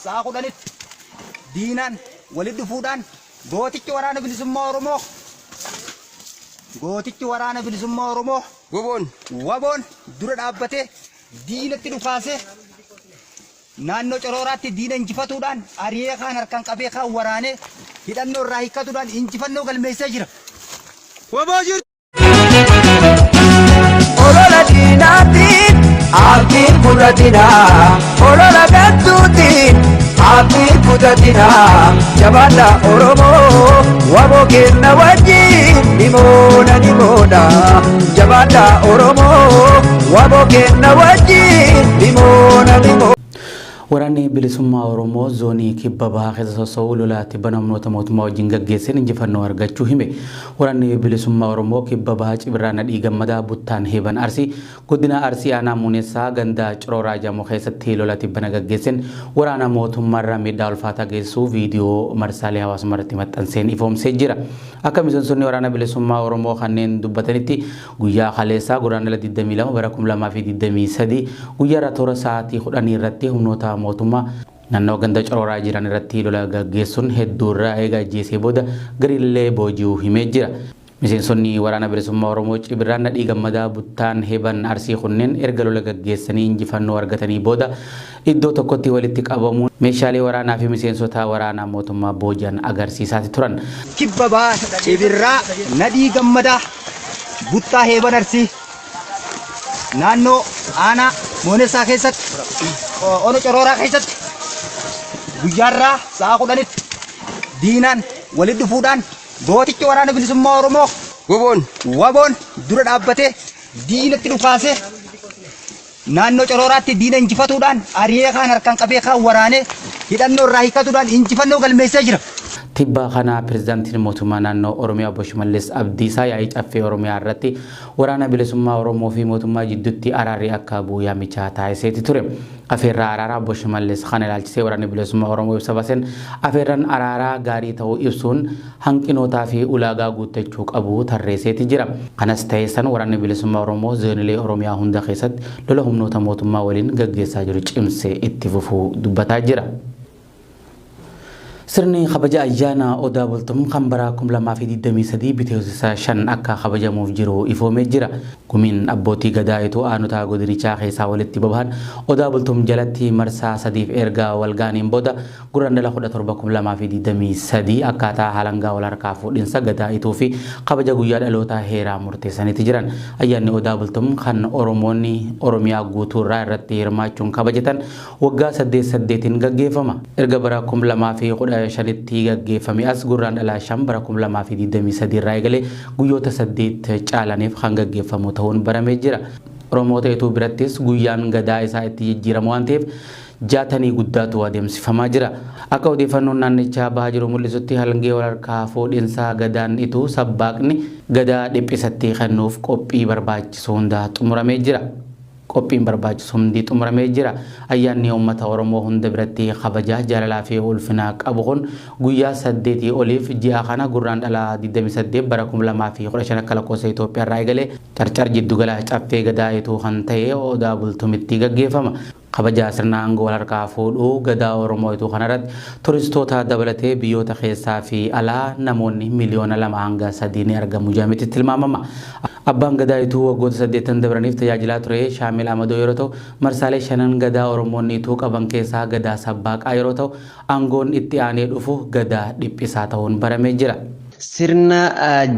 Sa'a 10tti diinaan walitti dhufuudhaan gootichi waraana bilisummaa Oromoo gootichi waraana bilisummaa Oromoo Woboon waboon dura dhaabbatee diinatti dhukaasee naannoo Corooraatti diina injifatuudhaan ari'ee kaan harkaan qabee kaan waraanee hidhannoo irraa hiikkatuudhaan injifannoo galmeessee jira. Woboo jirtu. Olola diinaatiin abdiin kutatinaa, olola gantuutiin abdiin kutatinaa. Jabaadhaa Oromoo, waboo kenna wajjin ni moona ni moona. Jabaadhaa Oromoo, waboo kenna wajjin ni moona ni moona. Waraanni Bilisummaa Oromoo Zoonii Kibba Bahaa keessa sosso'u lola tibbana humnoota mootummaa wajjin gaggeesseen injifannoo argachuu hime. Waraanni Bilisummaa Oromoo Kibba Bahaa Cibirraa Nadhii Gammadaa Buttaan Heeban Arsii Godina Arsii Aanaa Muunessaa ganda Corooraa jedhamu keessatti lola tibbana gaggeesseen waraana mootummaarra miidhaa ulfaataa geessisuu viidiyoo marsaalee hawaasummaa irratti maxxanseen ifoomsee jira. Akka miseensonni Waraana Bilisummaa Oromoo kanneen dubbatanitti guyyaa kaleessaa Guraandhala 22 bara 2023 guyyaarra toora sa'aatii 10 irratti humnoota mootummaa naannoo ganda Corooraa jiran irratti lola gaggeessuun hedduu irraa eega ajjeesee booda gariillee booji'uu himee jira. Miseensonni Waraana Bilisummaa Oromoo Cibirraan Nadhii Gammadaa Buttaan Heeban Arsii kunneen erga lola gaggeessanii injifannoo argatanii booda iddoo tokkotti walitti qabamuun meeshaalee waraanaa fi miseensota waraanaa mootummaa booji'an agarsiisaati turan. Kibba Bahaa Cibirraa Nadhii Gammadaa Buttaa Heeban Arsii naannoo aanaa Moonessaa keessatti ono Corooraa keessatti guyyaarraa sa'a 10tti diinaan walitti dhufuudhaan gootichi waraana bilisummaa Oromoo Woboon waboon dura dhaabbatee diinatti dhukaasee naannoo Corooraatti diina injifatuudhaan ari'ee kaan harkaan qabee kaan waraanee hidhannoo irraa hiikkatuudhaan injifannoo galmeessee jira. Tibba kana Pirezidaantiin Mootummaa Naannoo Oromiyaa Obbo Shimallis Abdiisaa yaa'ii Caffee Oromiyaa irratti Waraana Bilisummaa Oromoo fi mootummaa jidduutti araarri akka bu'u yaamicha taasiseeti ture. Afeerraa araaraa Obbo Shimallis kana ilaalchisee Waraanni Bilisummaa Oromoo ibsa baseen afeerran araaraa gaarii ta'uu ibsuun hanqinootaa fi ulaagaa guuttachuu qabu tarreeseeti jira. Kanas ta'ee san Waraanni Bilisummaa Oromoo zoonilee Oromiyaa hunda keessatti lola humnoota mootummaa waliin gaggeessaa jiru cimsee itti fufuu dubbataa jira. Sirni kabaja ayyaana Odaa Bultum kan bara 2023 Bitootessa 5 akka kabajamuuf jiru ifoomee jira. Gumiin abbootii Gadaa Ituu aanota godinichaa keessaa walitti babahan Odaa Bultum jalatti marsaa sadiif erga walga'aniin booda Gurraandhala 17, 2023 akkaataa halangaa walharkaa fuudhinsa Gadaa Ituu fi kabaja guyyaa dhaloota heeraa murteessaniiti jiran. Ayyaanni Odaa Bultum kan Oromoonni Oromiyaa guutuu irraa irratti hirmaachuun kabajatan waggaa saddeet saddeetiin gaggeeffama. Erga bara 2015tti gaggeeffame as Gurraandhala 5 bara 2023 irraa eegalee guyyoota 8 caalaniif kan gaggeeffamu ta'uun baramee jira. Oromoota Ituu birattis guyyaan Gadaa isaa itti jijjiiramu waan ta'eef jaatanii guddaatu adeemsifamaa jira. Akka odeeffannoon naannichaa bahaa jiru mul'isutti halngee walharkaa fuudhinsa Gadaan Ituu sabbaaqni Gadaa dhiphisatti kennuuf qophii barbaachisu hunda xumuramee jira. Qophiin barbaachisu hundi xumuramee jira. Ayyaanni uummata Oromoo hunda biratti kabaja, jaalalaa fi ulfina qabu kun guyyaa saddeetii oliif ji'a kana Gurraandhala 28 bara 2015 akka lakkoofsa Itoophiyaa irraa eegalee Carcar jiddugala Caffee Gadaa Ituu kan ta'e Odaa Bultumitti gaggeeffama. Kabaja sirna aangoo wal harkaa fuudhuu Gadaa Oromoo Ituu kanarratti turistoota dabalatee biyyoota keessaa fi alaa namoonni miliyoona 2 hanga 3 ni argamu jedhameeti tilmaamama. Abbaan Gadaa Ituu waggoota saddeettan dabraniif tajaajilaa ture Shaamil Amadoo yeroo ta'u, marsaalee shanan Gadaa Oromoonni Ituu qaban keessaa Gadaa Sabbaaqaa yeroo ta'u, aangoon itti aanee dhufu Gadaa Dhiphisaa ta'uun baramee jira. Sirna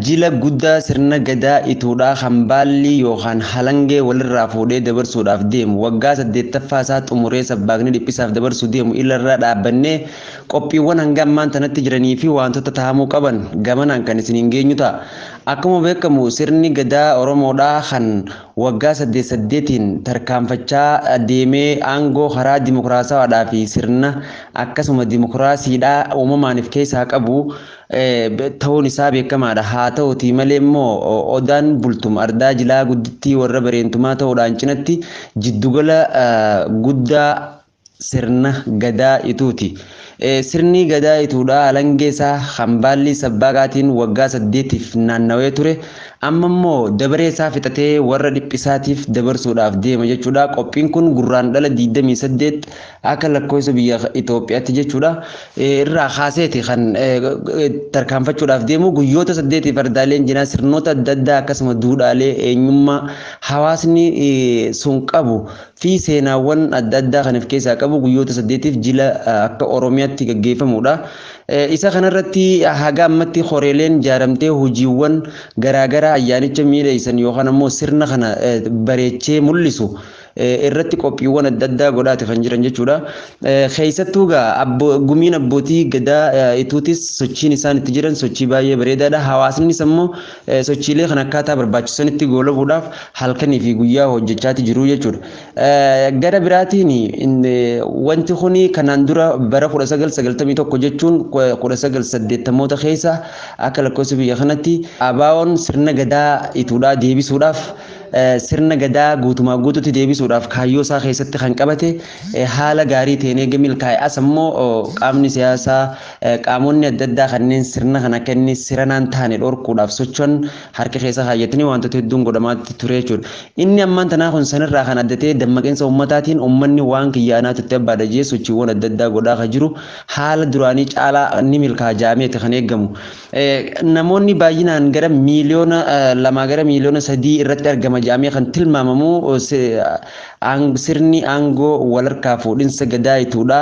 jila guddaa sirna Gadaa Ituudhaa kan baallii yookaan halangee walirraa fuudhee dabarsuudhaaf deemu waggaa 8ffaa isaa xumuree Sabbaaqni Dhiphisaaf dabarsuu deemu ilarra dhaabbannee qophiiwwan hanga ammaan tanatti jiranii fi waantota tahamuu qaban gamanaan kan isiniin geenyu ta'a. Akkuma beekamu sirni Gadaa Oromoodhaa kan waggaa saddeet saddeetiin tarkaanfachaa deemee aangoo karaa dimokiraasawaadhaa fi sirna akkasuma dimokiraasiidhaa uumamaan if keessaa qabu ta'uun isaa beekamaadha. Haa ta'utii malee immoo Odaan Bultum ardaa jilaa guddittii warra Bareentumaa ta'uudhaan cinatti jiddugala guddaa sirna Gadaa Ituuti. Sirni Gadaa Ituudhaa halangee isaa hambaallii sabbaaqaatiin waggaa 8f naannawee ture. Amma immoo dabaree isaa fixatee warra dhiphisaatiif dabarsuudhaaf deema jechuudha. Qophiin kun Gurraandhala 28 akka lakkoofsa biyya Itoophiyaatti jechuudha. Irraa kaaseeti kan tarkaanfachuudhaaf deemu. Guyyoota 8f ardaaleen jinaa sirnoota adda addaa akkasuma duudhaalee eenyummaa hawaasni sun qabu fi seenaawwan adda addaa kan of keessaa qabu guyyoota 8f jila akka Oromiyaatti gaggeeffamudha. Isa kanarratti haga ammatti horeeleen ijaaramtee hojiiwwan garaagaraa ayyaanicha miidhagsan yookaan ammoo sirna kana bareechee mul'isu irratti qophiiwwan adda addaa godhaati kan jiran jechuudha. Keessattuu egaa gumiin abbootii gadaa Ituutis sochiin isaan itti jiran sochii baay'ee bareedaadha. Hawaasnis ammoo sochiilee kan akkaataa barbaachisanitti goolabuudhaaf halkanii fi guyyaa hojjechaati jiru jechuudha. Gara biraatiin wanti kun kanaan dura bara 1991 jechuun 1980moota keessa akka lakkoofsa biyya kanatti ABO'n sirna gadaa Ituudhaa deebisuudhaaf, sirna gadaa guutumaa guututti deebisuudhaaf kaayyoo isaa keessatti kan qabate haala gaarii ta'een eega milkaa'e as ammoo qaamni siyaasaa, qaamonni adda addaa kanneen sirna kana akka inni siranaan taane dhorkuudhaaf socho'an harka keessa kaayyatanii wantoota hedduun godhamaatti ture jechuudha. Inni ammaan tanaa kun sanirraa kan adda ta'e dammaqinsa uummataatiin uummanni waan kiyyaanaatu itti abbaadha jee sochiiwwan adda addaa godhaa kan jiru haala duraanii caalaa ni milkaa'a jaameeti kan eegamu. Namoonni baay'inaan gara miiliyoona 2 gara miiliyoona 3 irratti argama jedhamee kan tilmaamamu sirni aangoo walharkaa fuudhinsa gadaa Ituudha.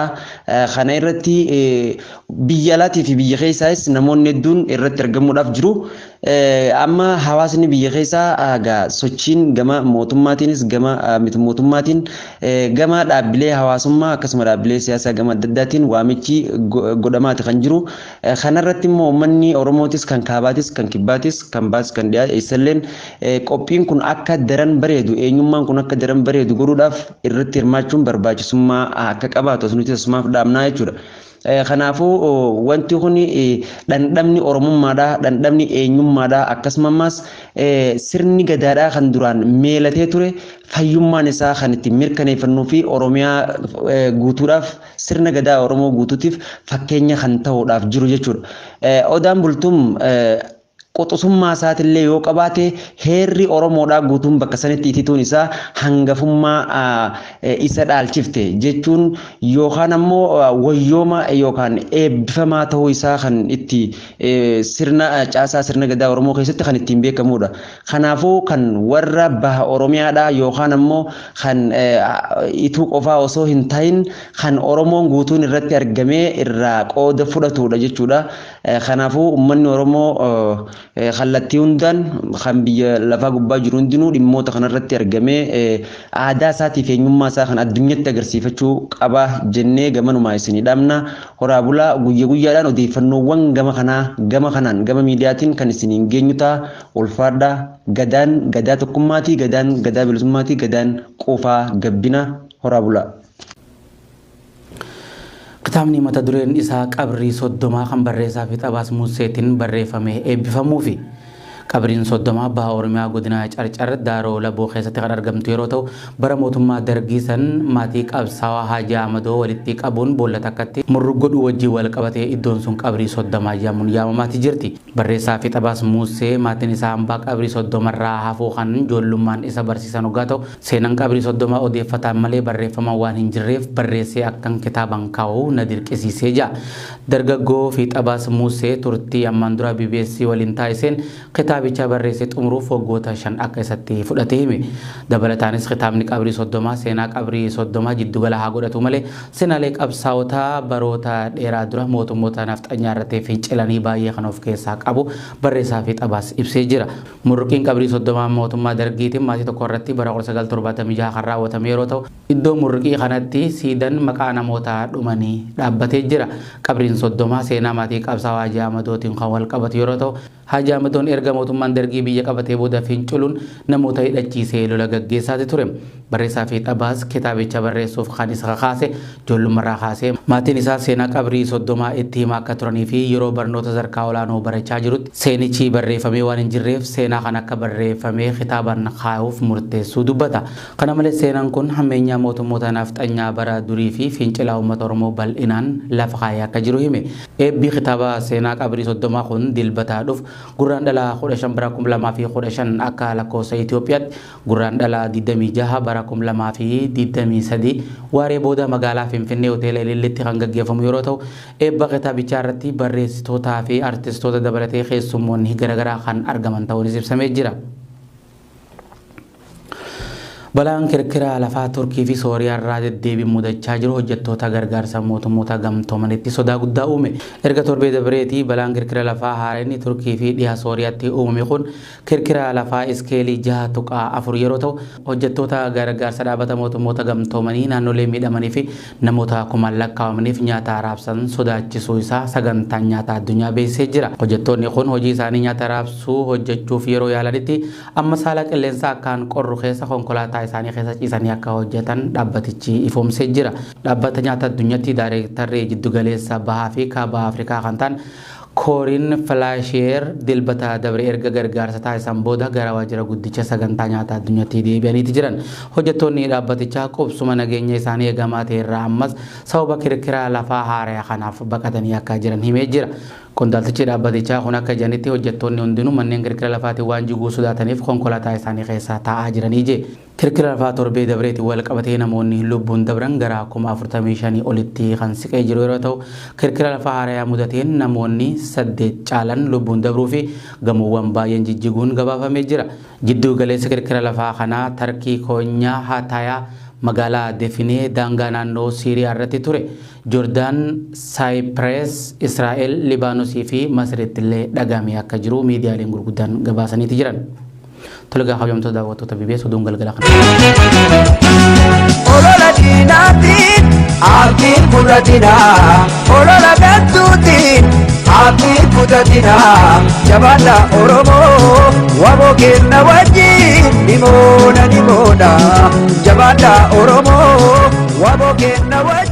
Kana irratti biyya alaatii fi biyya keessaas namoonni hedduun irratti argamuudhaaf jiru. Amma hawaasni biyya keessaa egaa sochiin gama mootummaatiinis gama miti mootummaatiin gama dhaabbilee hawaasummaa akkasuma dhaabbilee siyaasaa gama adda addaatiin waamichi godhamaati kan jiru. Kanarratti immoo uummanni Oromootis kan kaabaatis kan kibbaatis kan baas kan dhiyaa eessalleen qophiin kun akka daran bareedu, eenyummaan kun akka daran bareedu godhuudhaaf irratti hirmaachuun barbaachisummaa akka qabaatu as nuti asumaaf dhaabnaa jechuudha. Kanaafuu wanti kun dhandhamni Oromummaadha, dhandhamni eenyummaadha, akkasuma ammas sirni gadaadhaa kan duraan meelatee ture fayyummaan isaa kan ittiin mirkaneeffannuu fi Oromiyaa guutuudhaaf sirna gadaa Oromoo guutuutiif fakkeenya kan ta'uudhaaf jiru jechuudha. Odaan Bultum quxusummaa isaatillee yoo qabaate heerri Oromoodhaa guutuun bakka sanitti itituun isaa hangafummaa isa dhaalchifte jechuun yookaan ammoo wayyooma yookaan eebbifamaa ta'uu isaa kan itti sirna caasaa sirna gadaa Oromoo keessatti kan ittiin beekamudha. Kanaafuu kan warra baha Oromiyaadhaa yookaan ammoo kan Ituu qofaa osoo hin ta'in kan Oromoon guutuun irratti argamee irraa qooda fudhatudha jechuudha. Kanaafuu uummanni Oromoo kallattii hundaan kan biyya lafaa gubbaa jiru hundinuu dhimmoota kanarratti argamee aadaa isaatii fi eenyummaa isaa kan addunyatti agarsiifachuu qaba jennee gamanumaa isinii dhaamna. Horaa bulaa, guyya guyyaadhaan odeeffannoowwan gama kanaa gama kanaan gama miidiyaatiin kan isiniin geenyu ta'a. Ulfaadhaa. Gadaan gadaa tokkummaatii, gadaan gadaa bilisummaatii, gadaan quufaa gabbina. Horaa bulaa. Kitaabni mata dureen isaa Qabrii Soddomaa kan barreessaa Fiixabaas Muusseetiin barreeffame eebbifamuufi. Qabriin Soddomaa Baha Oromiyaa Godina Carcar Daaroo Labuu keessatti kan argamtu yeroo ta'u, bara mootummaa Dargii san maatii qabsaawaa Haajii Ahmadoo walitti qabuun boolla takkatti murrug godhuu wajjin wal qabatee iddoon sun Qabrii Soddomaa jedhamuun yaamamaati jirti. Barreessaa Fiixabaas Muussee maatiin isaa hambaa Qabrii Soddomarraa hafuu kan ijoollummaan isa barsiisan oggaa ta'u, Seenan qabrii 30 odeeffataan malee barreeffaman waan hin jirreef barreessee akkan kitaaban kaa'u na dirqisiisee ja'a. Dargaggoo Fiixabaas Muussee turtii ammaan dura bbc waliin taasiseen kitaabicha barreessee xumuruuf waggoota 5 akka isatti fudhate hime. Dabalataanis kitaabni qabrii 30 seenaa qabrii 30 jiddugala haa godhatu malee seenaalee qabsaa'ota baroota dheeraa dura mootummoota nafxanyaa irratti fincilanii baay'ee kan of keessaa qabu barreessaa Fiixabaas ibsee jira. Murruqiin qabrii 30 mootummaa Dargiitiin maatii tokko irratti bara 1976 kan raawwatame yeroo ta'u, iddoo murruqii kanatti siidan maqaa namoota dhumanii dhaabbatee jira. Qabriin 30 seenaa maatii qabsaawaa Haajii Ahmadootiin kan walqabatu yeroo ta'u, Haaji Ahmadoon erga mootummaan Dargii biyya qabatee booda finciluun namoota hidhachiisee lola gaggeessaati ture. Barreessaa fi Xabaas kitaabicha barreessuuf kan isa kakaase ijoollummarraa kaasee maatiin isaa seenaa qabrii 30 itti himaa akka turanii fi yeroo barnoota sadarkaa olaanoo barachaa jirutti seenichi barreeffamee waan hin jirreef seenaa kan akka barreeffamee kitaabaan kaa'uuf murteessuu dubbata. Kana malees seenaan kun hammeenyaa mootummoota nafxanyaa bara durii fi fincilaa uummata Oromoo bal'inaan lafa kaa'ee akka jiru hime. Eebbi kitaaba seenaa qabrii 30 kun dilbataa dhufu Gurraandhala 15 bara 2015 akka lakkoofsa Itoophiyaatti Gurraandhala 26 bara 2023 waaree booda magaalaa Finfinnee hoteela Ilillitti kan gaggeeffamu yeroo ta'u, eebba kitaabichaa irratti barreessitootaa fi artistoota dabalatee keessummoonni garaagaraa kan argaman ta'uunis ibsamee jira. Balaan kirkira lafaa Turkii fi Sooriyaa irraa deddeebiin mudachaa jiru hojjettoota gargaarsa mootummoota gamtoomanitti sodaa guddaa uume. Erga torbee dabreetii balaan kirkira lafaa haaraan Turkii fi dhiha Sooriyaatti uumame kun kirkira lafaa iskeelii 6.4 yeroo ta'u, hojjettoota gargaarsa dhaabbata mootummoota gamtoomanii naannolee miidhamanii fi namoota kumaan lakkaa'amaniif nyaata raabsan sodaachisuu isaa sagantaan nyaataa addunyaa beeksisee jira. Hojjettoonni kun hojii isaanii nyaata raabsuu hojjechuuf yeroo yaalanitti amma saala qilleensaa akkaan qorru keessa konkolaataa isaanii keessa ciisanii akka hojjetan dhaabbatichi ifoomsee jira. Dhaabbata nyaata addunyaatti daayirektarri jiddugaleessa bahaa fi kaaba Afrikaa kan ta'an Koorin Filaasheer dilbata dabre erga gargaarsa taasisan booda gara waajjira guddicha sagantaa nyaata addunyaatti deebi'aniiti jiran. Hojjettoonni dhaabbatichaa qubsuma nageenya isaanii eegamaa ta'e irraa ammas sababa kirkira lafaa haaraa kanaaf baqatanii akka jiran himee jira. Qondaaltichi dhaabbatichaa kun akka jedhanitti hojjettoonni hundinuu manneen kirkira lafaatiin waan jiguu sodaataniif konkolaataa isaanii keessa taa'aa jiranii jee. Kirkira lafaa torbee dabreetiin wal qabatee namoonni lubbuun dabran gara 45,000 olitti kan siqee jiru yeroo ta'u, kirkira lafaa haaraa mudateen namoonni 8 caalan lubbuun dabruu fi gamoowwan baay'een jijjiguun gabaafamee jira. Jidduu galeessa kirkira lafaa kanaa Tarkii Koonyaa Haataayaa magaalaa Definee daangaa naannoo Siiriyaa irratti ture. Joordaan, Saayipirees, Israa'el, Libaanosii fi Masriitti illee dhagahame akka jiru miidiyaaleen gurguddaan gabaasaniiti jiran. Tolegaa kabajamtoota daawwattoota BBS, oduun galgala kana. Olola diinaatiin abdiin kutatinaa, olola gantuutiin abdiin kutatinaa. Jabaadha Oromoo, waboo kenna wajjin ni moona, ni moona. Jabaadha Oromoo, waboo kenna wajjin.